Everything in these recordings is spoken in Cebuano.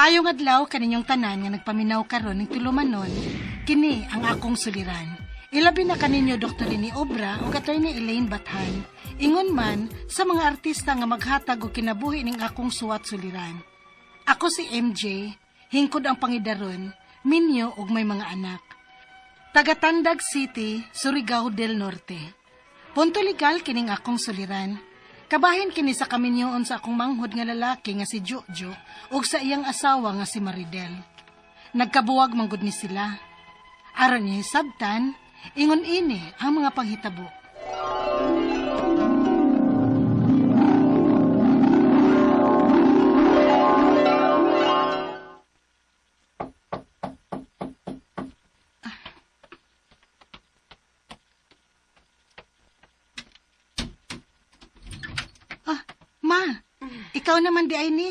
Maayong adlaw kaninyong tanan nga nagpaminaw karon ning tulumanon, kini ang akong suliran. Ilabi na kaninyo Dr. Rini Obra ug Attorney Elaine Bathan. Ingon man sa mga artista nga maghatag og kinabuhi ning akong suwat suliran. Ako si MJ, hingkod ang pangidaron, minyo ug may mga anak. Taga Tandag City, Surigao del Norte. Punto legal kining akong suliran. Kabahin kini sa kaminyoon sa akong manghod nga lalaki nga si Jojo ug sa iyang asawa nga si Maridel. Nagkabuwag manggod ni sila. Aron niya hisabtan, ingon ini ang mga panghitabo. Ah, ma, ikaw naman di ay ni.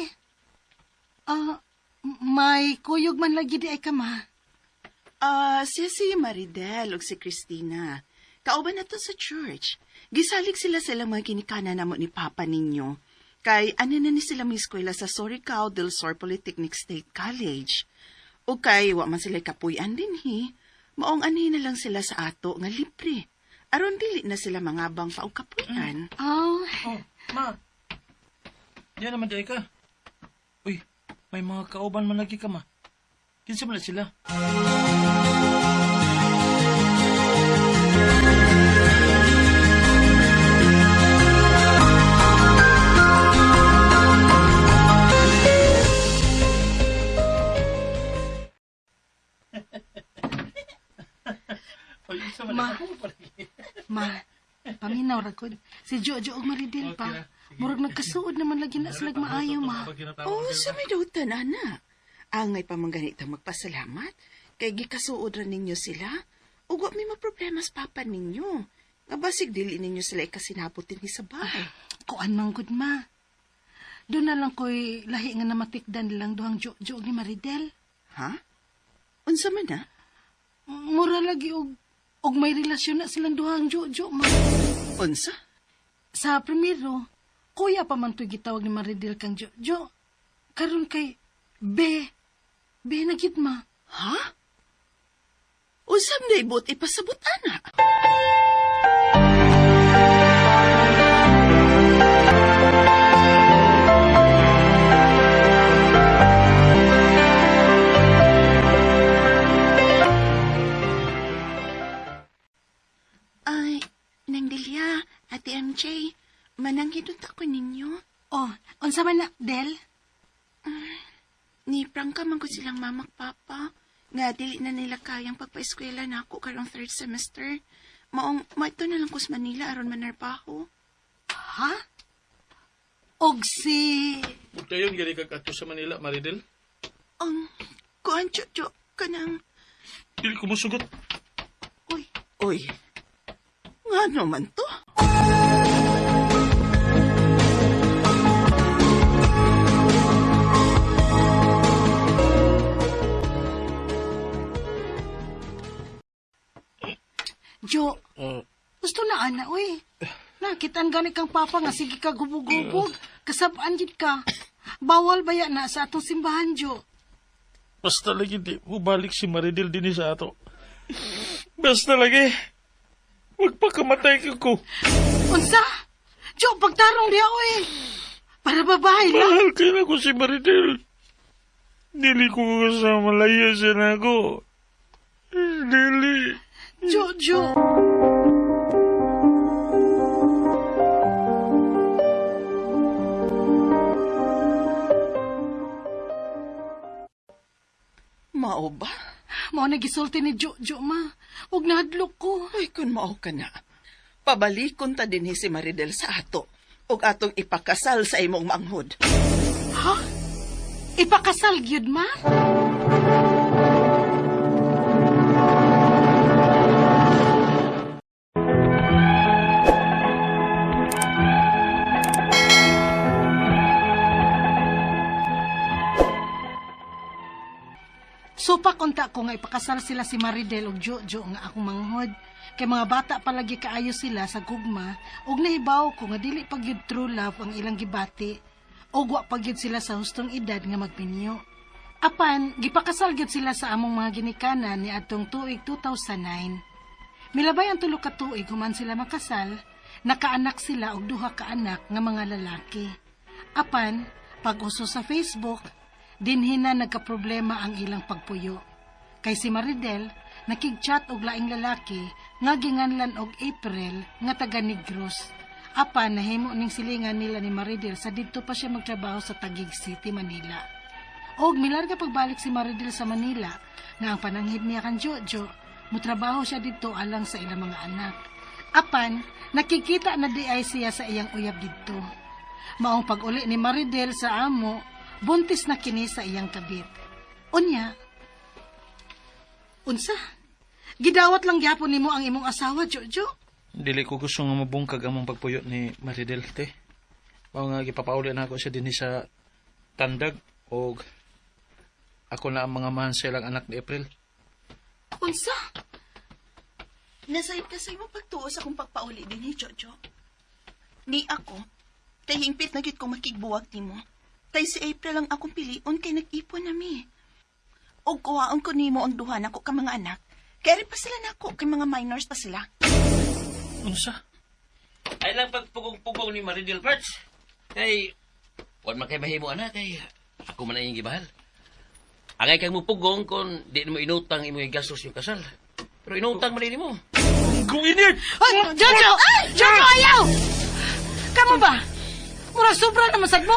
Ah, may kuyog man lagi di ay ka, ma. Ah, siya si Maridel ug si Christina. Kauban na to sa church. Gisalig sila sa ilang mga ginikana namo ni Papa ninyo. Kay ano na ni sila may eskwela sa Surigao del Sur Polytechnic State College. O kay wa man sila kapuy-an dinhi. Maong anhi na lang sila sa ato nga libre. Aron dili na sila mangabang pa og kapuy-an. Oh, Oh, ma. Diyan naman di ka. Uy, may mga kauban man lagi ka, ma. Kinsa man na sila? Uy, isa man Ma. ako pa lagi. Ma, paminaw ra gud. Si Jojo ug Maridel pa. Okay ra. Sige. Murag nagkasuod naman lagi na sila maayo, ma. Oh, sa may dautan, ana. Angay pa man ganita magpasalamat. Kay gikasuod ra ninyo sila. Ug wa may maproblema sa papa ninyo. Nga basig dili ninyo sila ikasinabot dinhi sa bahay. Kuan man gud, ma. Doon na lang ko'y lahi nga namatikdan lang duhang Jojo ug ni Maridel. Ha? Unsa man na? Mura lagi og may relasyon na silang duhang Jojo, ma. Unsa? Sa primero, kuya pa man to'y gitawag ni Maridel kang Jojo. Karon kay be. Be na gid, ma. Ha? Usam na ibot ipasabot ana. Ay, Nang Delia, Ate MJ, mananghidot ako ninyo. Oh, unsa man na, Del? Ni prangka man gud silang mamak papa. Nga dili na nila kayang pagpaeskwela na ako karong third semester. Maong maito na lang ko sa Manila aron manarbaho. Ha? Og si... Dayon gani kag adto sa Manila, Maridel. Ang kuan chucho kanang Dili ko mosugot. uy uy. Ngano man to? Jo, Oh, gusto na ana, uy. Nakitaan gani kang papa nga sige ka gubog-gubog. Kasabaan gid ka. Bawal baya na sa atong simbahan, Jo. Basta lagi di balik si Maridel dinhi sa ato. Basta lagi. Magpakamatay ka ko. Unsa? Jo, pagtarong diha, uy. Para babae lang. Mahal kayo na ko si Maridel. Dili ko kasama layo siya na ako. Dili. Jo, Jo. Mao ba? Mao na gisulti ni Jojo, ma. Ug nahadlok ko. Ay kun mao ka na. Pabalikon ta dinhi si Maridel sa ato ug atong ipakasal sa imong manghod. Ha? Ipakasal gyud, ma? Supak unta ko nga ipakasal sila si Maridel ug Jojo nga akong manghod. Kay mga bata palagi kaayo sila sa gugma ug nahibaw ko nga dili pa gyud true love ang ilang gibati ug wa pa gyud sila sa hustong edad nga magminyo. Apan, gipakasal gyud sila sa among mga ginikanan ni atong tuig 2009. Milabay ang tulo ka tuig human sila makasal, nakaanak sila og duha ka anak nga mga lalaki. Apan, pag-uso sa Facebook, dinhi na nagkaproblema ang ilang pagpuyo. Kay si Maridel, nakig-chat og laing lalaki nga ginganlan og April nga taga Negros. Apan nahimo ning silingan nila ni Maridel sa didto pa siya magtrabaho sa Taguig City, Manila. Og milarga pagbalik si Maridel sa Manila nga ang pananghid niya kan Jojo, mutrabaho siya didto alang sa ilang mga anak. Apan nakikita na di ay siya sa iyang uyab didto. Maong pag-uli ni Maridel sa amo, buntis na kini sa iyang kabit. Unya, unsa? Gidawat lang gyapon nimo ang imong asawa, Jojo? Dili ko gusto nga mabungkag among pagpuyo ni Maridel, te. Mao nga gipapauli na ako siya dinhi sa Tandag og ako na ang mga mahan sa ilang anak ni April. Unsa? Nasayop ka sa imong pagtuo sa akong pagpauli din ni Jojo. Ni ako, kay hingpit na gyud kong makigbuwag nimo. Kay si April ang akong pilion kay nag-ipon nami. Og kuwaon ko nimo ang duha nako ka mga anak. Kay pa sila nako kay mga minors pa sila. Unsa? Ay lang pagpugong-pugong ni Maridel Parts. Kay, huwag man kay mahimo ana, kay ako man ang iyong gibahal. Angay kang mupugong kung di mo inutang imong gastos yung kasal. Pero inutang man mo. Kung init! Ay, Jojo! Jojo, ayaw! Kamu ba? Mura sobra na masad mo?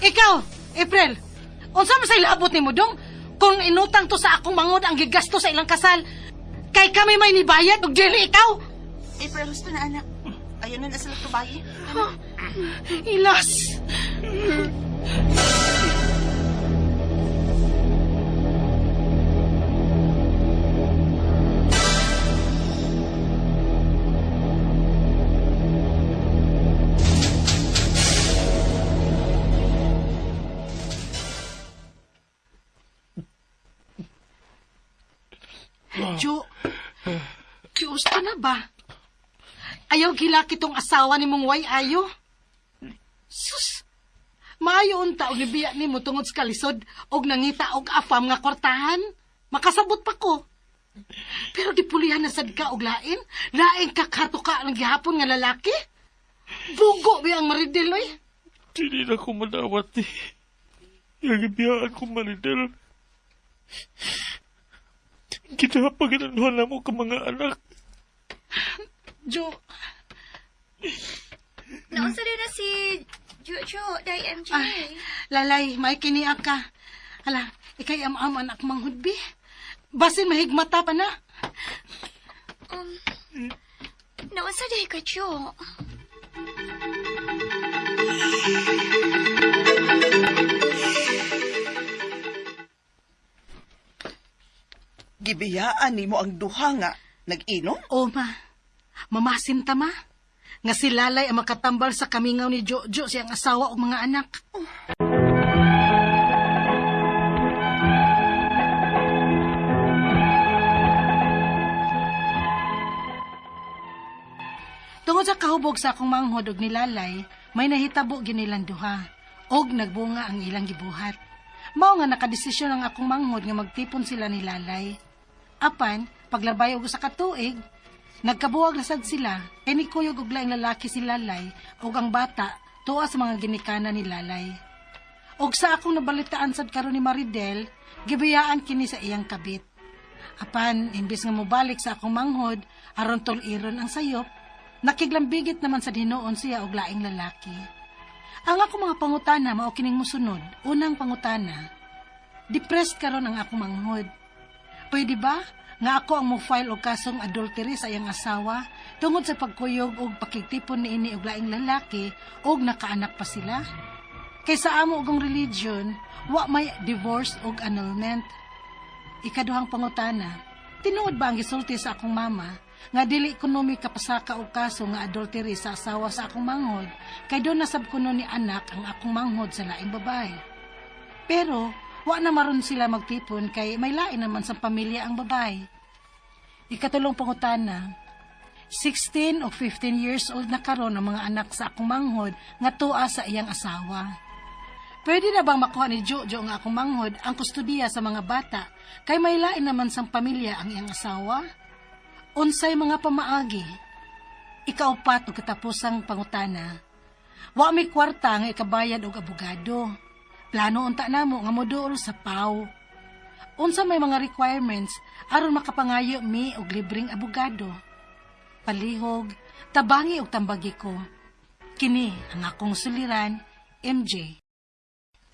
Ikaw, April, unsa man sa ilabot nimo dong? Kung inutang to sa akong mangod ang gigasto sa ilang kasal, kay kami may nibayad og dili ikaw. April, husto na anak. Ayun na na sila tubayi. Ilas! Jo, kiusto na ba? Ayaw gilaki tong asawa ni mong way ayo. Sus! Maayo unta og nibiya nimo tungod sa kalisod og nangita og afam nga kwartahan. Makasabot pa ko. Pero di pulihan na sad ka og lain. Lain ka katuka ang gihapon nga lalaki. Bugo bi ang Maridel oy. Dili na ko madawat eh. Yung ibiyaan ko Maridel. Kinapagananuhan na mo ka mga anak. Jo, Naunsa din na si Jojo, day MJ. ay, lalay, may kiniak ka. Hala, ikay am-am anak manghudbi. Basin mahigmata pa na. Naunsa day ka, Jo? Gibiyaan nimo ang duha nga nag-inom? O ma, mamasin ta ma. Nga si Lalay ang makatambal sa kamingaw ni Jojo siyang asawa o mga anak. Tungod sa kahubog sa akong manghod og nilalay, may nahitabo ginilang duha og nagbunga ang ilang gibuhat. Mao nga nakadesisyon ang akong manghod nga magtipon sila ni Lalay. Apan, paglabay og usa ka tuig, nagkabuwag na sad sila, kay nikuyog og laing lalaki si Lalay ug ang bata tuwa sa mga ginikanan ni Lalay. Og sa akong nabalitaan sad karon ni Maridel, gibiyaan kini sa iyang kabit. Apan, imbis nga mobalik sa akong manghod, aron tul-iron ang sayop, nakiglambigit naman sa hinuon siya og laing lalaki. Ang akong mga pangutana mao kining mosunod. Unang pangutana, depressed karon ang akong manghod. Pwede ba nga ako ang mo-file og kasong adultery sa iyang asawa tungod sa pagkuyog og pakigtipon niini og laing lalaki og nakaanak pa sila? Kay sa amo ogong religion, wa may divorce og annulment. Ikaduhang pangutana, tinuod ba ang gisulti sa akong mama nga dili kuno mi kapasaka og kaso nga adultery sa asawa sa akong manghod kay doon nasab kuno ni anak ang akong manghod sa laing babae? Pero wa na maron sila magtipon kay may lain naman sa pamilya ang babae. Ikatulong pangutana, 16 o 15 years old na karon ang mga anak sa akong manghod nga tuwa sa iyang asawa. Pwede na bang makuha ni Jojo nga akong manghod ang kustudiya sa mga bata kay may lain naman sang pamilya ang iyang asawa? Unsay mga pamaagi? Ikaupat ug katapusang pangutana. Wa mi kwarta nga ikabayad og abogado. Plano unta namo nga moduol sa PAW. Unsa may mga requirements aron makapangayo mi og libreng abogado? Palihog, tabangi og tambagi ko. Kini ang akong suliran, MJ.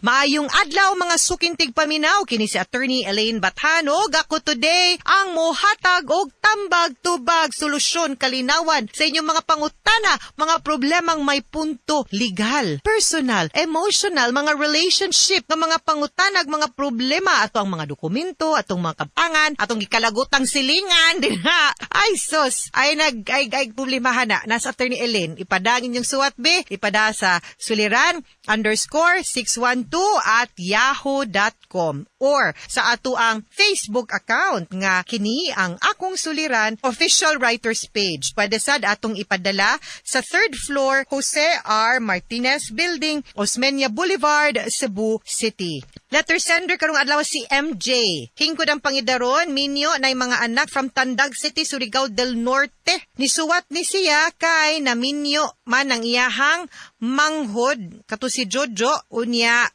Maayong adlaw, mga suking tigpaminaw, kini si Attorney Elaine Bathan ug ako today ang mohatag og tambag, tubag, solusyon, kalinawan sa inyong mga pangutana, mga problemang may punto legal, personal, emotional, mga relationship, nga mga pangutanag, mga problema ato ang mga dokumento, atong mga kapangan, atong gikalagutang silingan dinha. Ay sus, ay nag ay, ay problemahan na. Nasa Attorney Elaine, ipadangin yung suwat be, ipada sa suliran_612@yahoo.com or sa ato ang Facebook account nga kini ang Akong Suliran Official Writers Page. Pwede sad atong ipadala sa third floor, Jose R. Martinez Building, Osmeña Boulevard, Cebu City. Letter sender karong adlaw si MJ. Hingkod ang pangidaron, minyo na mga anak from Tandag City, Surigao del Norte. Nisuwat ni siya kay naminyo man ang iyahang manghod kato si Jojo, unya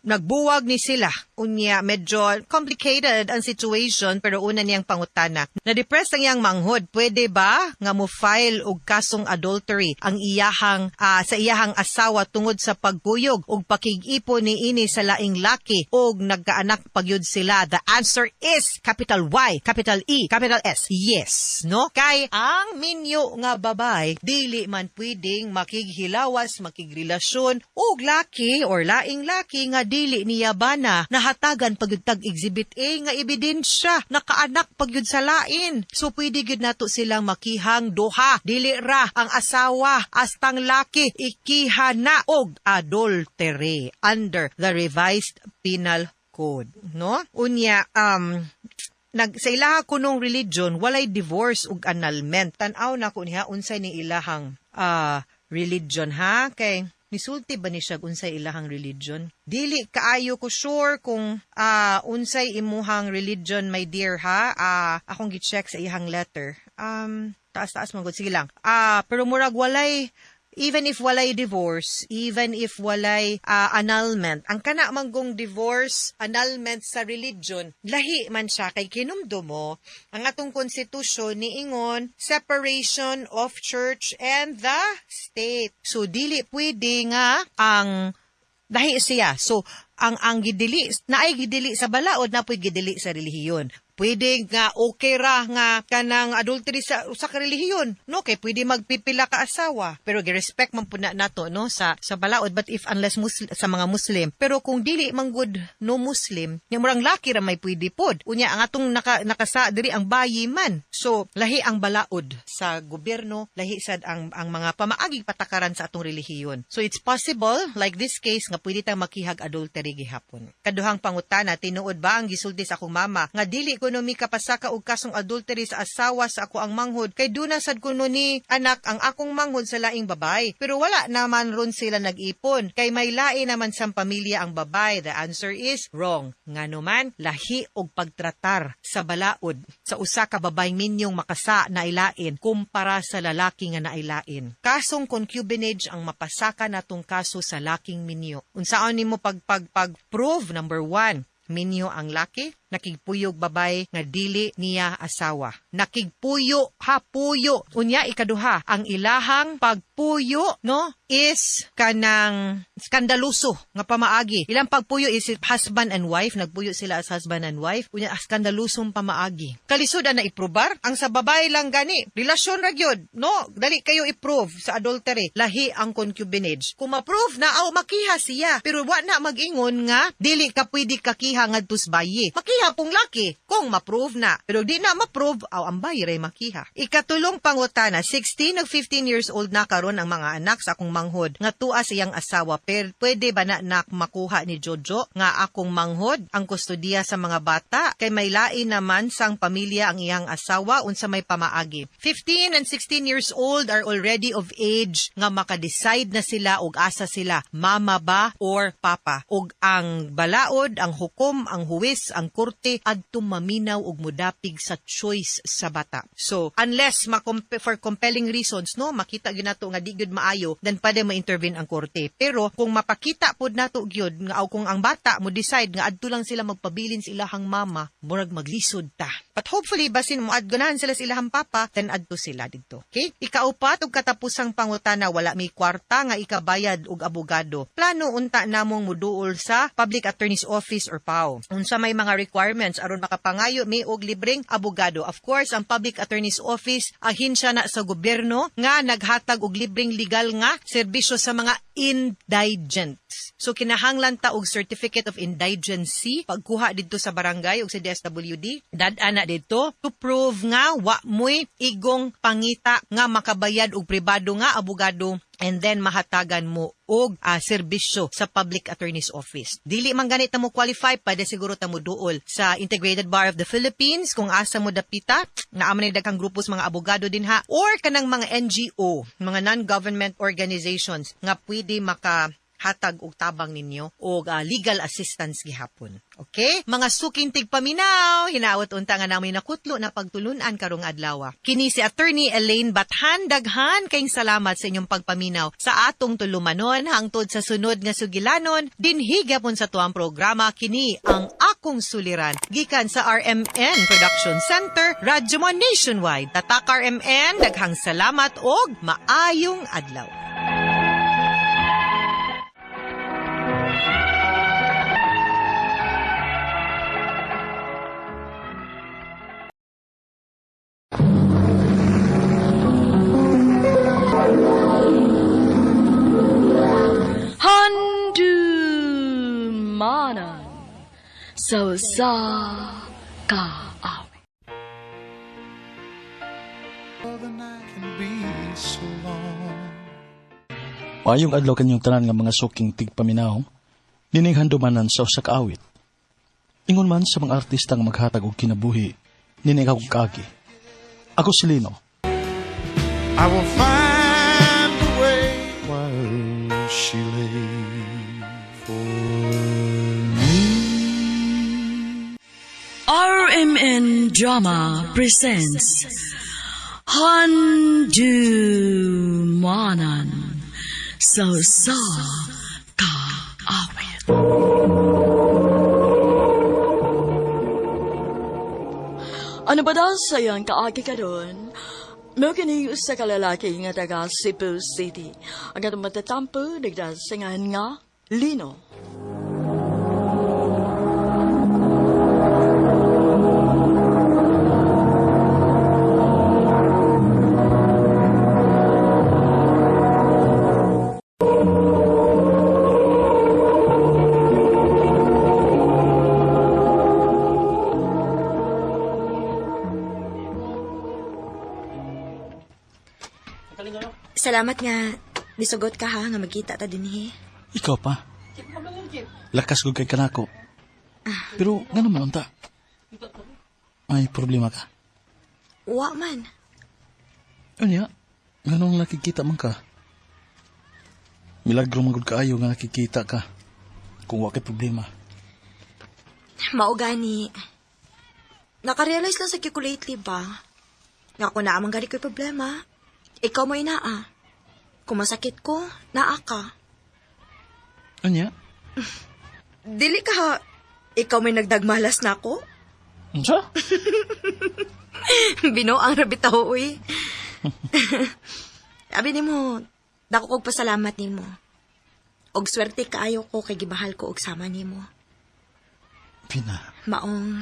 nagbuwag ni sila. Unya, medyo complicated ang situation, pero una niyang pangutana. Na-depress ang iyang manghod. Pwede ba nga mo file og kasong adultery ang iyahang sa iyahang asawa tungod sa pagkuyog og pakig-ipon ni ini sa laing laki og nagkaanak pagyud sila? The answer is capital Y, capital E, capital S. Yes, no? Kay ang minyo nga babay dili man pwedeng makighilawas, makigrelasyon og laki or laing laki nga dili niya bana. Nahatagan pagyud tag Exhibit A nga ebidensya, nakaanak pagyud sa lain. So pwede gyud nato silang makihang duha. Dili ra ang asawa, astang laki ikiha na og adultery under the Revised Penal Code, no? Unya nag sa ilaha kunong religion walay divorce ug annulment. Tan-aw na ko niya unsay ni ilahang religion ha, kay nisulti ba ni siya unsay ilahang religion? Dili kaayo ko sure kung unsay imuhang religion, my dear, ha. Akong gi-check sa iyang letter. Taas-taas man gud, sige lang. Pero murag walay, even if walay divorce, even if walay annulment, ang kana manggong divorce, annulment sa religion, lahi man siya kay kinumdum mo, ang atong konstitusyon niingon separation of church and the state. So dili pwede nga ang lahi siya. So ang gidili naay gidili sa balaod na puy gidili sa relihiyon. Pwede nga okay ra nga kanang adultery sa usa ka relihiyon, no? Kay pwede magpipila ka asawa. Pero gi-respect man pud na nato, no, sa balaod, but if unless Muslim, sa mga Muslim. Pero kung dili man gud no Muslim, nya murang laki ra may pwede pod. Unya ang atong nakasa diri ang bayi man. So lahi ang balaod sa gobyerno, lahi sad ang mga pamaaging patakaran sa atong relihiyon. So it's possible like this case nga pwede tang makihag adultery gihapon. Kaduhang pangutana, tinuod ba ang gisulti sa akong mama nga dili kuno mi kapasaka og kasong adultery sa asawa sa ako ang manghod kay duna sad kuno ni anak ang akong manghod sa laing babay, pero wala naman ron sila nag-ipon kay may lain naman sang pamilya ang babay? The answer is wrong. Ngano man, lahi og pagtratar sa balaod sa usa ka babaeng minyong makasa na ilain kumpara sa lalaki nga nailain. Kasong concubinage ang mapasaka natong kaso sa laking minyo. Unsaon nimo pag pag pag prove? Number one, minyo ang laki, nakigpuyog babay nga dili niya asawa. Nakigpuyo ha, puyo. Unya ikaduha, ang ilahang pagpuyo, no, is kanang skandaluso nga pamaagi. Ilang pagpuyo is husband and wife, nagpuyo sila as husband and wife. Unya skandalusong pamaagi. Kalisod na iprobar ang sa babae lang gani. Relasyon ra gyud, no? Dali kayo i-prove sa adultery. Lahi ang concubinage. Kung ma-prove na aw makiha siya, pero wa na mag-ingon nga dili ka pwede kakiha ngadto sa bayi. Makiha gihapong laki kung ma-prove na. Pero di na ma-prove, aw ang bayi ray makiha. Ikatulong pangutana, 16 ug 15 years old na karon ang mga anak sa akong manghod nga tuwa sa iyang asawa, pero pwede ba na nak makuha ni Jojo nga akong manghod ang kustodiya sa mga bata kay may lain naman sang pamilya ang iyang asawa, unsa may pamaagi? 15 and 16 years old are already of age nga makadecide na sila og asa sila, mama ba or papa. Og ang balaod, ang hukom, ang huwis, ang korte adto maminaw og mudapig sa choice sa bata. So unless for compelling reasons, no, makita gyud nato nga di gyud maayo, then pwede ma-intervene ang korte. Pero kung mapakita pod nato gyud nga aw kung ang bata mo decide nga adto lang sila magpabilin sa ilahang mama, murag maglisod ta. But hopefully basin mo adgunahan sila sa ilahang papa, then adto sila didto. Okay? Ikaupat ug katapusang pangutana, wala may kwarta nga ikabayad og abogado. Plano unta namong muduol sa Public Attorney's Office or PAO. Unsa may mga requirements aron makapangayo mi og libreng abogado? Of course, ang Public Attorney's Office, ahensya na sa gobyerno nga naghatag og libreng legal nga serbisyo sa mga indigent. So kinahanglan ta og certificate of indigency pagkuha didto sa barangay ug sa DSWD. Dad-an na didto to prove nga wa mo'y igong pangita nga makabayad og pribado nga abogado, and then mahatagan mo og serbisyo sa Public Attorney's Office. Dili man ganit ta mo qualify, pwede siguro ta mo duol sa Integrated Bar of the Philippines kung asa mo dapita, naa man ni daghang grupo sa mga abogado dinha or kanang mga NGO, mga non-government organizations nga pwede maka hatag og tabang ninyo og legal assistance gihapon. Okay? Mga suking tigpaminaw, hinaot unta nga namin nakutlo na pagtulunan karong adlaw. Kini si Attorney Elaine Bathan, daghan kayong salamat sa inyong pagpaminaw sa atong tulumanon hangtod sa sunod nga sugilanon dinhi gyapon sa tuang programa, kini ang Akong Suliran, gikan sa RMN Production Center, Radyo Mo Nationwide. Tatak RMN, daghang salamat og maayong adlaw. Handumanan sa usa ka awit. The night can be so long. Maayong adlaw kanyong tanan nga mga suking tigpaminaw, nining handumanan sa usa ka awit. Ingon man sa mga artista nga maghatag og kinabuhi, nining akong kaagi. Ako si Lino. I will find a way while she lay for me. RMN Drama presents Handumanan sa usa ka awit. Ano ba daw sayang kaagi karon? Mao kini usa ka lalaki nga taga Cebu City. Ang atong matatampo nagdasingan nga Lino. Salamat nga nisugot ka ha nga magkita ta dinhi. Ikaw pa. Lakas ko kay kanako. Pero nga naman unta. May problema ka? Wa man. Unya, nganong nakikita man ka? Milagro man gud kaayo nga nakikita ka. Kung wa kay problema. Mao gani. Nakarealize lang sa ko lately ba? Nga kung naa man gani ko'y problema, ikaw mo inaa. Kung masakit ko, naa ka. Unya? Dili ka ha, ikaw may nagdagmalas na ako? Unsa? Binuang ra bitaw, uy. Abi nimo, dako kog pasalamat nimo. Og swerte kaayo ko kay gibahal ko og sama nimo. Pina, Maong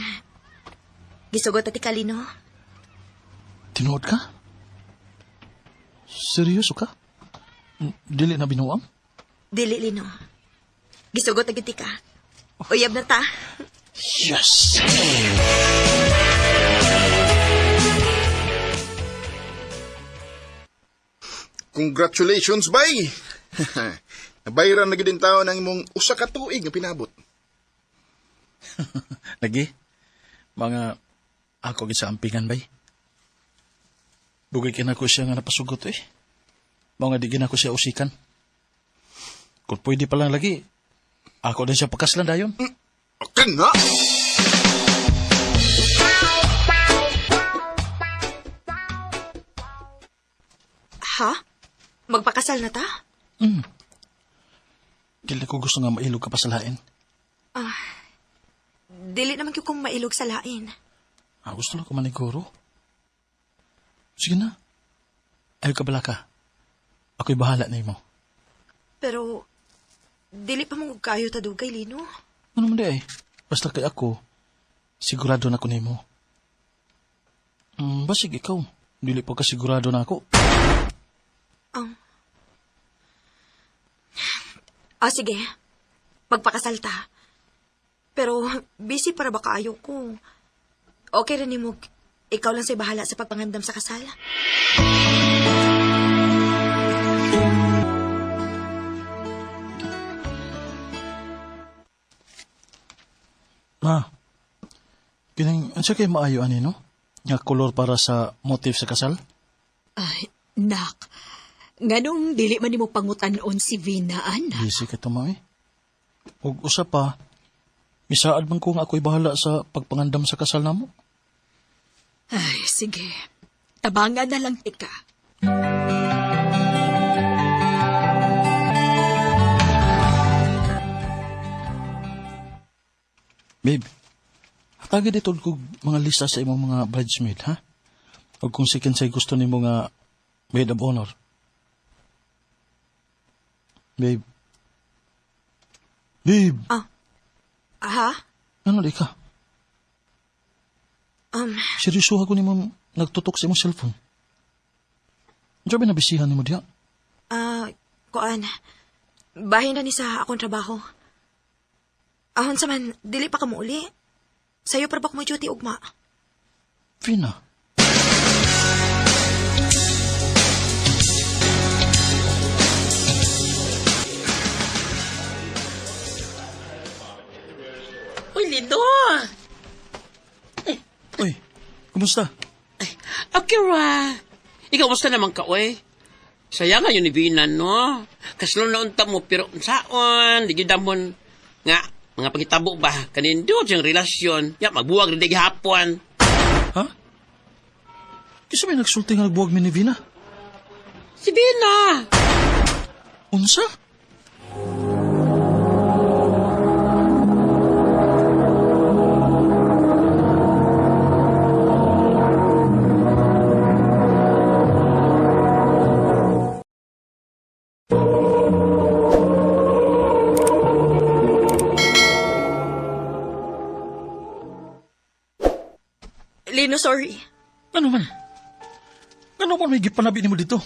gisugot ati Kalino. tinuod ka? Seryoso ka? Dili na binuang? Dili, Lino. Gisugot na gid ka. Uyab na ta. Yes! Congratulations, bay! Nabayran na gid taon ang imong usa ka tuig nga pinabot. Lagi, mga ako gid sa ampingan, bay. Dugay kinako siya nga napasugot eh. Mga di ginako siya usikan. Kung pwede pa lang lagi, ako din siya pakaslan dayon. Okay na! Ha? Magpakasal na ta? Dili ko gusto nga mailog ka pa sa lain. Dili naman gyud kong mailog sa lain. Ah, gusto lang ko maniguro. Sige na. Ayaw ka bala ka. Ako'y bahala na imo. Pero dili pa mo kayo tadugay, Lino. Ano man di ay? Basta kay ako, sigurado na ko nimo. Basig ikaw, dili pa ka sigurado na ako. Ah, sige. Magpakasal ta. Pero busy para ba kaayo ko? Okay rin nimo. Ikaw lang say bahala sa pagpangandam sa kasal. Ma, kining, unsa kay maayo ani no? Nga kolor para sa motif sa kasal? Ay, nak. Nganong dili man nimo pangutan-on si Vina, anak. Busy ka to, ma, eh. Ug usa pa, misaad man ko nga ako'y bahala sa pagpangandam sa kasal namo. Ay, sige. Tabangan na lang tika. Babe, hatagi dito kog mga lista sa imong mga bridesmaid, ha? O kung si kinsay gusto nimo nga maid of honor. Babe. Babe! Ha? Ano di ka? Seryoso ako nimo nagtutok sa imong cellphone. Diyan ba nabisihan nimo diha? Kuan. Bahin na ni sa akong trabaho. Ahon sa man, dili pa ka muuli. Sayo para ba ko duty ugma? Fina. Uy, Lindo! Uy, kumusta? Okay ra. Ikaw, basta naman ka, oy. Saya nga yun ni Vina, no? Kaslon na unta mo, pero saon, di damon. Nga, mga pangitabo ba, kanindot yung relasyon. Ya, magbuwag rin di gihapon. Ha? Kisa may nagsulti nga nagbuwag mi ni Vina? Si Vina! Unsa? Lino, sorry. Ano man? Ano man may gipanabi nimo dito?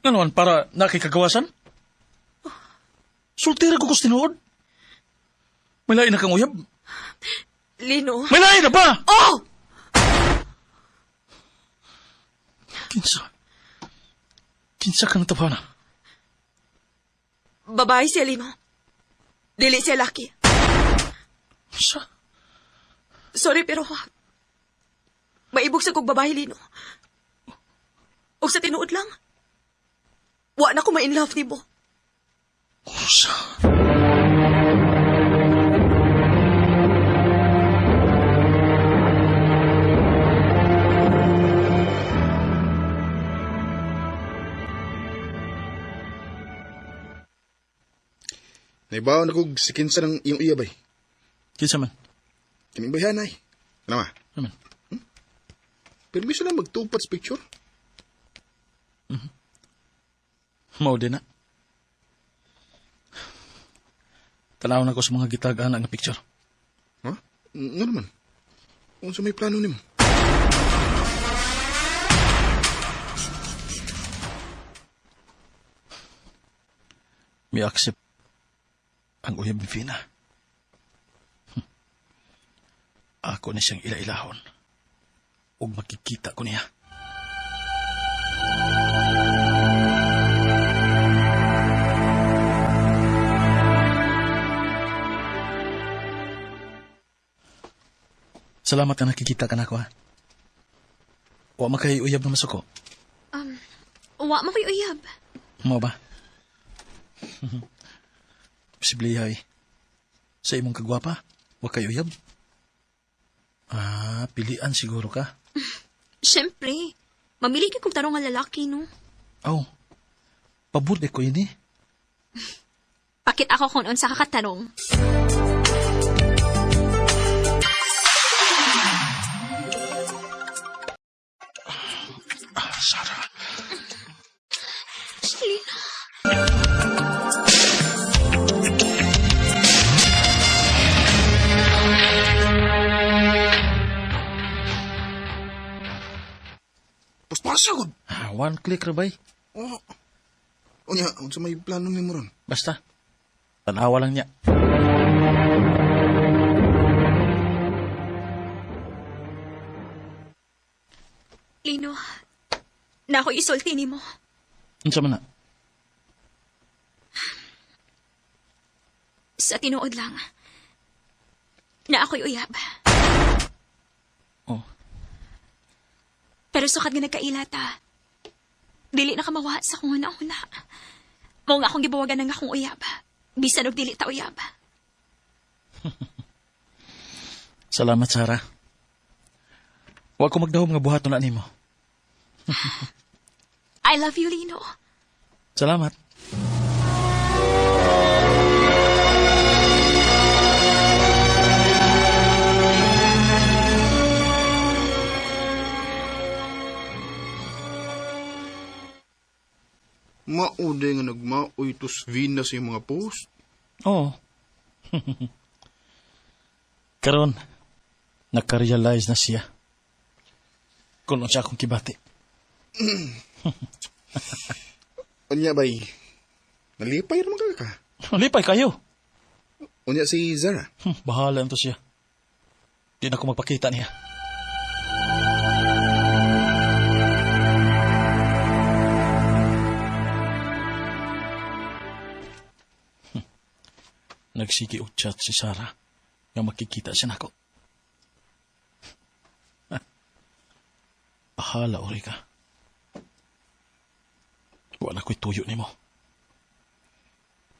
Ano man para nakikagawasan? Sultira ko kus tinuod. May lain na kang uyab. Lino? May lain na ba? Oh! Kinsa? Kinsa ka natapana? Babae siya, Lino. Dili siya laki. Unsa? Sorry, pero... Maibog sa kog babae, Lino. Og sa tinuod lang. Wa na ko ma-in love nimo. Unsa? Naibaw na kog si kinsa ng iyong iya bay. Kinsa man? Kining bayhanay. Ano ma? Ano man? Permiso lang magtupat sa picture. Mao din na. Tanaw na ko sa mga gitag-ana nga picture. Ha? Nga naman. Unsa may plano nimo? Mi accept ang uyab ni Fina. Ako ni siyang ila-ilahon. Ug makikita ko niya. Salamat na nakikita ka na ako, ha? Wa makay uyab na masuko. Wa mo ko'y uyab. Mo ba? Posible ay. Sa imong kagwapa, wa kay uyab. Ah, pilian siguro ka. Siyempre, mamili ka kung tarong nga lalaki, no? Aw, pabor di ko ini. Pakit ako kung unsa ka katarong. Ah, Sarah. Lino. Paspasa gud. Ah, one click ra bay. Oh. Unya, unsa may plano nimo ron? Basta. Tanawa lang niya. Lino, na ako isulti nimo. Unsa man na? Sa tinuod lang. Na ako'y uyab. Oh. Pero sukat nga nagkaila ta. Dili na kamawa sa kung una-una. Mao nga akong gibuwagan ng akong uyab. Bisan og dili ta uyab. Salamat, Sarah. Wa ko magdahom nga buhaton na nimo. I love you, Lino. Salamat. Mauday nga nagmaoy tos Vina sa iyong mga post. Oo. Karon, nakarealize na siya. Kung siya akong kibati. Unya bay, nalipay ra man ka ka. Lipay kayo. Unya si Zara. Bahala to siya. Di na ko magpakita niya. Nagsige og chat si Sarah nga makikita siya nako. Bahala, uri ka. Wala ko'y tuyo nimo.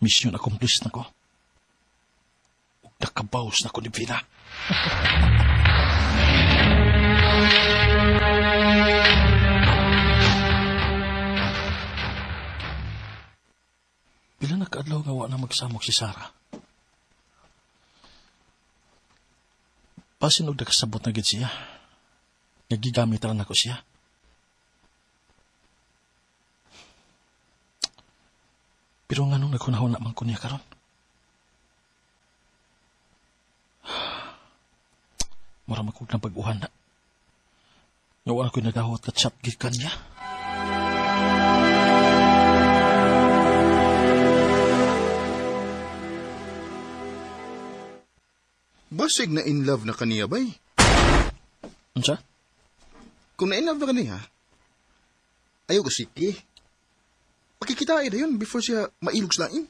Mission accomplished na ko. Ug nakabaws na ko ni Vina. Pila na kaadlaw nga wa na magsamok si Sarah. Basin og nakasabot na gid siya. Nagigamit ra nako siya. Pero nganong naghunahuna man ko niya karon? Mura man kog nabag-uhan na. Nga wala ko'y nagahot ka chat gikan niya. Basig na in love na kaniya bay. Unsa? Kung na in love na kaniya, ayaw ko sige. Pakikita ay dayon before siya mailog sa lain.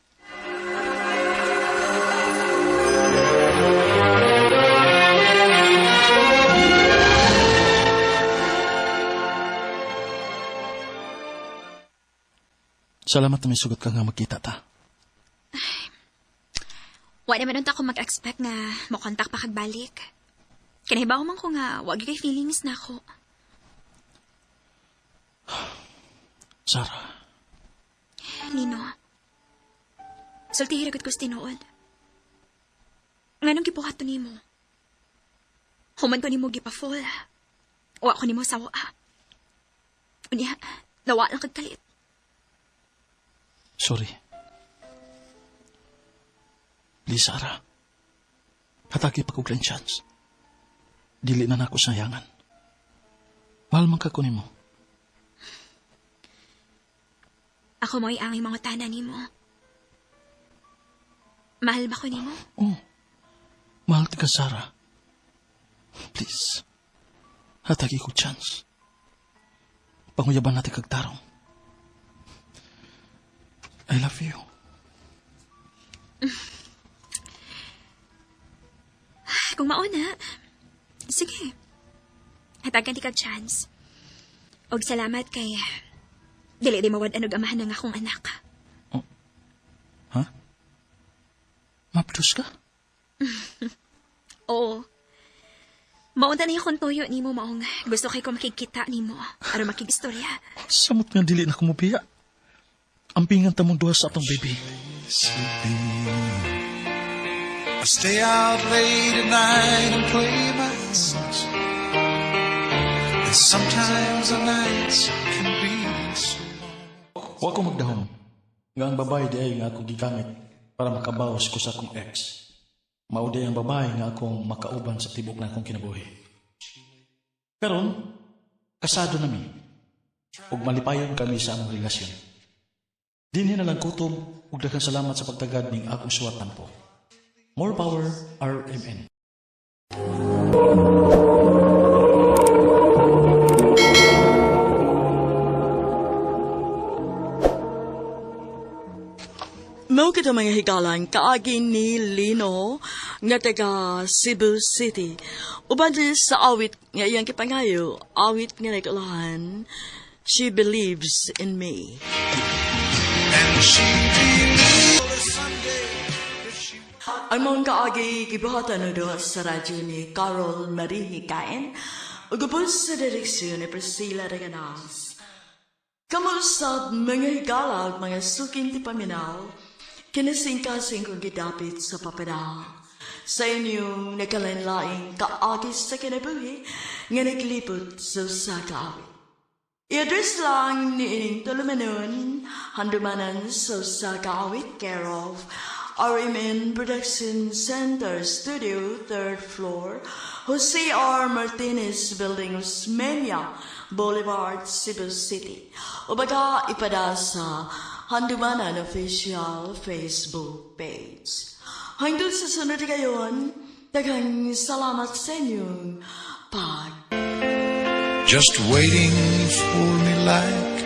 Salamat na may sugot ka nga magkita ta. Wa naman unta ko mag-expect nga mokontak pa kag balik. Kinahibaw man ko nga wa gyud kay feelings na ako. Sarah, Nino, sultihi ra gud ko sa tinuod. Nganong gibuhat to nimo? Human ko nimo gipa-fall. Wa ko nimo sawa. Unya, nawa lang kag kalit. Sorry. Please, Sarah. Hatagi pa kog chance. Dili na nako sayangan. Mahal man ka ko nimo. Ako mo'y angay mga tana nimo. Mahal ba ko nimo? Oh. Mahal ka, Sarah. Please, hatagi ko chance. Panguyaban natin kag tarong. I love you. Kung mauna, sige. Hatagan ti kag chance. Og salamat kay dili di mawad anog amahan ng akong anak. Ha? Mapdos ka? Oo. Maunta na yung tuyo nimo maong gusto kay ko makikita nimo aron makigistorya. Samot nga dili na kumubiya. Ampingan tamong duha sa atong baby. Sleeping. I stay out late at night and play my songs. And sometimes the nights can be so long. Wa ko magdahom. Nga ang babae di ay nga akong gigamit para makabawas ko sa akong ex. Mao di ang babae nga akong makauban sa tibok na akong kinabuhi. Karon, kasado na mi. Ug malipayon kami sa among relasyon. Dinhi na lang kutob ug daghang salamat sa pagtagad ning akong suwat tampo. More power, RMN. Mao kita mga higalan kaagi ni Lino nga taga Cebu City. Uban din sa awit nga iyang kipangayo, awit nga nagulahan, She Believes in Me. And she believes someday if she Ang mga kaagi gibuhatan na doon sa radyo ni Carol Marie Hikain ug ubos sa direksyon ni Priscilla Reganas. Kamusad mga higala ug mga suking ti paminaw, kinasingkasing kong gidapit sa papada. Sa inyong nakalain-laing kaagi sa kinabuhi nga naglipot sa usa ka awit. I-address lang ni ining tulumanon, handumanan sa usa ka awit, care of RMN Production Center Studio, 3rd floor, Jose R. Martinez Building, Osmeña Boulevard, Cebu City. O baga ipada sa Handumanan Official Facebook page. Hanggang sa sunod kayon, daghang salamat sa inyong pag Just waiting for me like